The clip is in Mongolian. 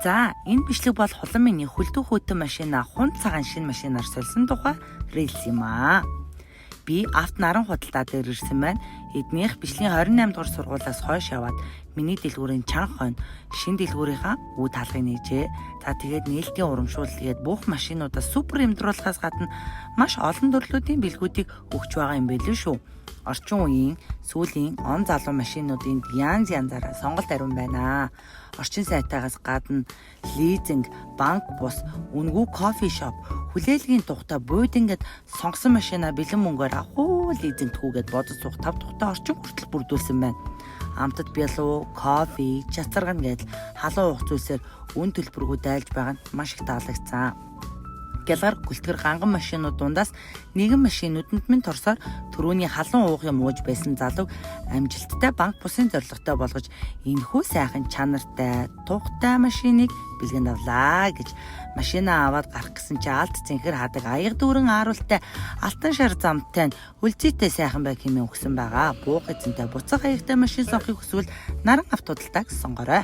За, энэ бичлэг бол хулан миний хөлдөө хүйтэн машина хун цагаан шинэ машинаар сольсон тухай reels юм аа. Би авто наран худалдаа дээр ирсэн байна. Эднийх бичлэгийн 28 дугаар сургуулиас хойш яваад миний дэлгүүрийн чанга хойно шинэ дэлгүүрийнхаа үе талхыг нээжээ. За, тэгээд нээлтийн урамшуул гээд бүх машинуудаа супер хямдруулахаас гадна маш олон төрлүүдийн бэлгүүдийг өгч байгаа юм билүү шүү. Орчин үеийн сүүлийн он залуу машинуудын янз янзаараа сонголт ариун байна. Орчин сайтаагаас гадна лизинг, банк бус, үнэгүй coffee shop, хүлээлгийн тухтай буудингэд сонгосон машина бэлэн мөнгөөр авах уу, лизинг түүгээд бодож суух тав тухтай орчин хүртэл бүрдүүлсэн байна. Амтад бялуу, кофе, чацарган гэдэл халуун уух зүйлсээр үн төлбөргүй дайлж байгаа нь маш их таалагдсан. Гялгар гөлтгэр ганган машинууд дундаас нэгэн машин нүдэнд минь торсоор түрүүний халуун уух юм ууж байсан залууг амжилттай банк бусын зорилготой болгож энэхүү сайхан чанартай, тухтай машиныг бэлгэнд авлаа гэж машинаа аваад гарах гэсэн чи алт цэнхэр хадаг аяга дүүрэн ааруултай алтан шар замтай нь хөлзийтэй сайхан бай хэмээн өгсөн байгаа. Буух эзэнтэй буцах аягтай машин сонгохыг хүсвэл наран авто худалдааг сонгоорой.